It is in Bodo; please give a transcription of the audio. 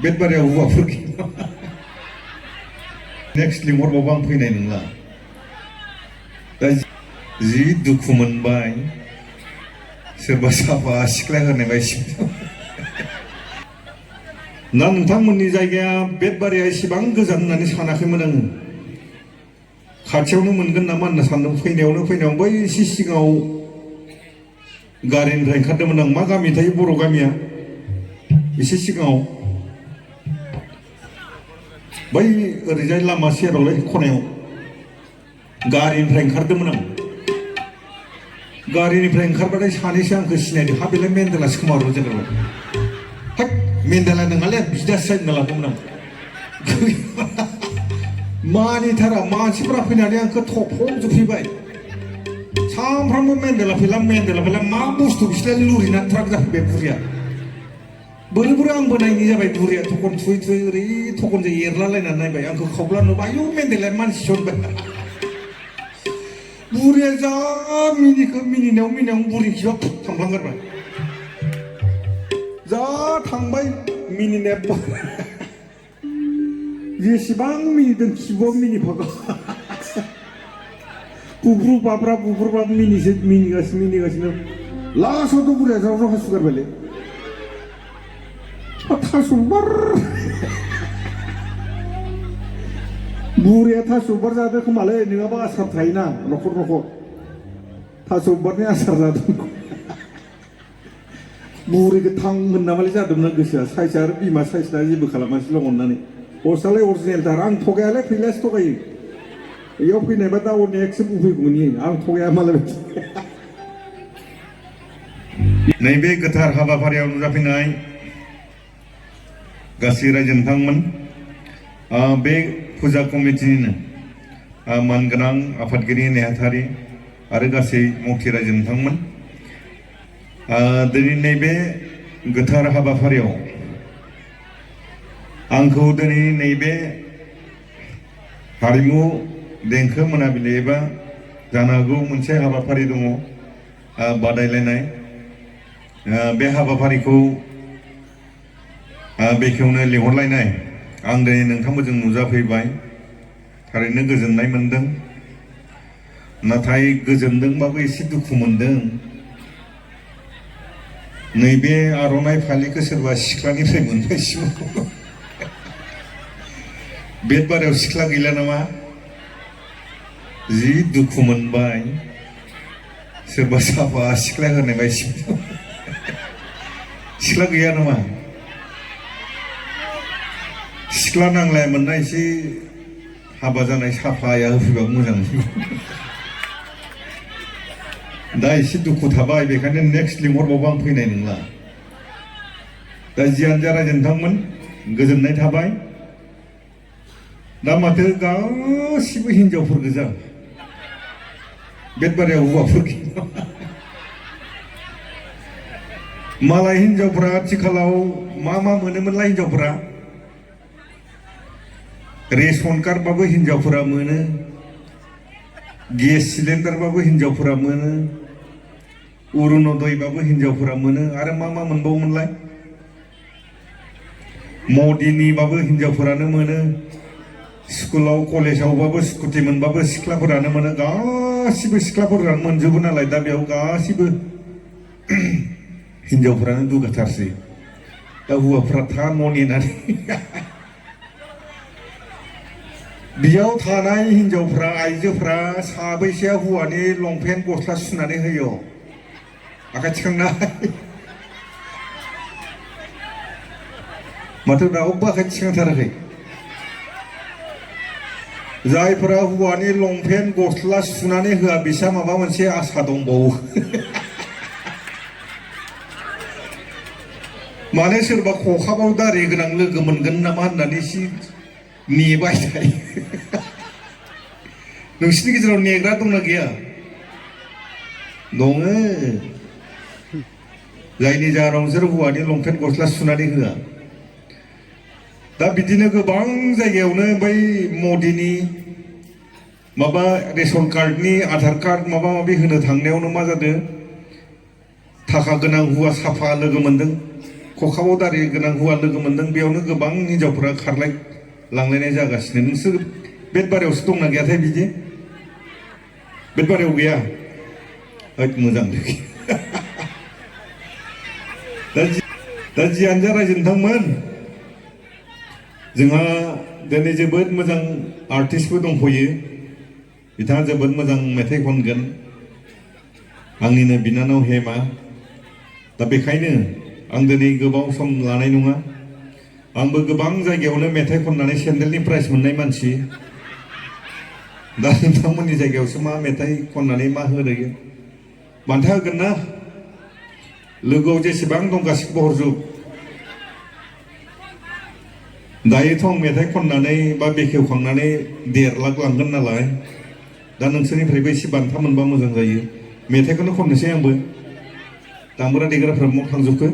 बेदबारियाव हौवाफोर गैया नेक्स्ट लिंहरबावबा आं फैनाय नंला दा जि दुखु मोनबाय सोरबा साफा सिख्ला होनाय बायदि ना नोंथांमोननि जायगाया बेदबारिया एसेबां गोजान होननानै सानाखैमोन आङो खाथियावनो मोनगोन नामा होनना सानदों फैनायाव बै एसे सिगाङाव गारिनिफ्राय ओंखारदोंमोन आं मा गामि थायो बर' गामिया एसे सिगाङाव बै ओरैजाय लामा सेरावलाय खनायाव गारिनिफ्राय ओंखारदोंमोन आं गारिनिफ्राय ओंखारबाथाय सानैसो आंखौ सिनायदों हा बेलाय मेन्देलासो खोमा र' जोंनाव हाय मेन्देला नङालै बिदासो जायो होनना लादोंमोन आं मानिथारा मानसिफोरा फैनानै आंखौ थफ'जोबफैबाय सामफ्रामबो मेन्देला फैला मा बुस्थु बिसोरलाय लुरिनानै ट्राक जाफैबाय बुरिया बोरै आंबो नायनाय जाबाय बुरिया थखन थुयै ओरै थखनजों एरलालायनानै नायबाय आंखौ खावब्ला नुबाय आयौ मेन्देलाया मानसि होनबाय बुरिया जा मिनिनायाव बुरि खिबा थांफ्लांगारबाय जा थांबाय मिनिनाया जेसेबां मिनिदों खिबुआव मिनिफागौ बुब्रु बाब्रा मिनिगासिनो लास्टआवथ' बुरिया ज्राव हासुगारबायलै थास'बार बुरिया थास'बार जादों खोमालै नङाबा आसार थायोना न'खर थास'बारनि आसार जादों बुरिखौ थां होननामालाय जादोंमोन गोसोआ साइस आरो बिमा साइसना जेबो खालामासैल' अननानै हस्टालाय अरिजिनेलथार आं थगायालाय फैलासो थगायो बेयाव फैनायबा दा नेक्स्ट बुंफैगौमोन आं थगाया मालाय नैबे गोथार हाबाफारियाव नुजाफैनाय गासै रायजो नोंथांमोन बे फुजा कमिटिनिनो मानगोनां आफादगिरि नेहाथारि आरो गासै मथि रायजो नोंथांमोन दिनै नैबे गोथार हाबाफारियाव आंखौ दिनै नैबे हारिमु देंखो मोनाबिलि एबा जानो हागौ मोनसे हाबाफारि दङ बादायलायनाय बे हाबाफारिखौ बेखेवनो लिंहरलायनाय आं दिनै नोंथांमोनजों नुजाफैबाय थारैनो गोजोननाय मोनदों नाथाय गोजोनदोंबाबो एसे दुखु मोनदों नैबे आर'नाइ फालिखौ सोरबा सिख्लानिफ्राय मोनबायसिम बेदबारियाव सिख्ला गैला नामा जि दुखु मोनबाय सोरबा साफा सिख्ला होनाय बायदि सिख्ला गैया नामा सिख्ला नांलायामोनना एसे हाबा जानाय साफाया होफैबा मोजां दा एसे दुखु थाबाय बेखायनो नेक्स्ट लिंहरबावबा आं फैनाय नंला दा जियानो जा रायजो नोंथांमोन गोजोननाय थाबाय दा माथो गासिबो हिनजावफोर गोजा बेदबारियाव हौवाफोर गैया मालाय हिनजावफोरा आथिखालाव मा मोनोमोनलाय हिनजावफोरा रेशन कार्डबाबो हिनजावफोरा मोनो गेस सिलिन्डारबाबो हिनजावफोरा मोनो अरुणोदयबाबो हिनजावफोरा मोनो आरो मा मोनबावोमोनलाय मदिनिबाबो हिनजावफोरानो मोनो स्कुलाव कलेजावबाबो स्कुटि मोनबाबो सिख्लाफोरानो मोनो गासिबो सिख्लाफोरानो मोनजोबो नालाय दा बेयाव गासिबो हिनजावफोरानो दुगाथारसै दा हौवाफोरा था न' नेनानै बेयाव थानाय हिनजावफ्रा आइजोफ्रा साबैसेया हौवानि लंपेन्ट गस्ला सुनानै होयो आखाइ थिखांनाय माथो रावबो आखाइ थिखांथाराखै जायफोरा हौवानि लंपेन्ट गस्ला सुनानै होआ बिसा माबा मोनसे आसा दंबावो माने सोरबा खखाबाव दारि गोनां लोगो मोनगोन नामा होननानै एसे नेबाय थायो नोंसिनि गेजेराव नेग्रा दंना गैया दङ जायनि जाहोनाव नोंसोर हौवानि लंपेन्ट गस्ला सुनानै होआ दा बिदिनो गोबां जायगायावनो बै मदिनि माबा रेशन कार्डनि आधार कार्ड माबा माबि होनो थांनायावनो मा जादों थाखा गोनां हौवा साफा लोगो मोनदों खखाबाव दारि गोनां हौवा लोगो मोनदों बेयावनो गोबां हिनजावफोरा खारलाय लांलायनाय जागासिनो नोंसोर बेटबारियावसो दंना गैयाथाय बिदि बेटबारियाव गैया होद मोजां दा जियानो जा रायजो नोंथांमोन जोंहा दिनै जोबोद मोजां आर्टिस्टबो दंफैयो बिथाङा जोबोद मोजां मेथाइ खनगोन आंनिनो बिनानाव हेमा दा बेखायनो आं दिनै गोबाव सम लानाय नङा आंबो गोबां जायगायावनो मेथाइ खननानै सेन्देलनि प्राइज मोननाय मानसि दा नोंथांमोननि जायगायावसो मा मेथाइ खननानै मा होयो बान्था होगोन ना लोगोआव जेसेबां दं गासिखौबो हरजोब दायोथ' आं मेथाइ खननानै बा बेखेवखांनानै 1.5 लाख लांगोन नालाय दा नोंसोरनिफ्रायबो एसे बान्था मोनबा मोजां जायो मेथाइखौनो खननोसै आंबो दामग्रा देग्राफ्रा माव थांजोबखो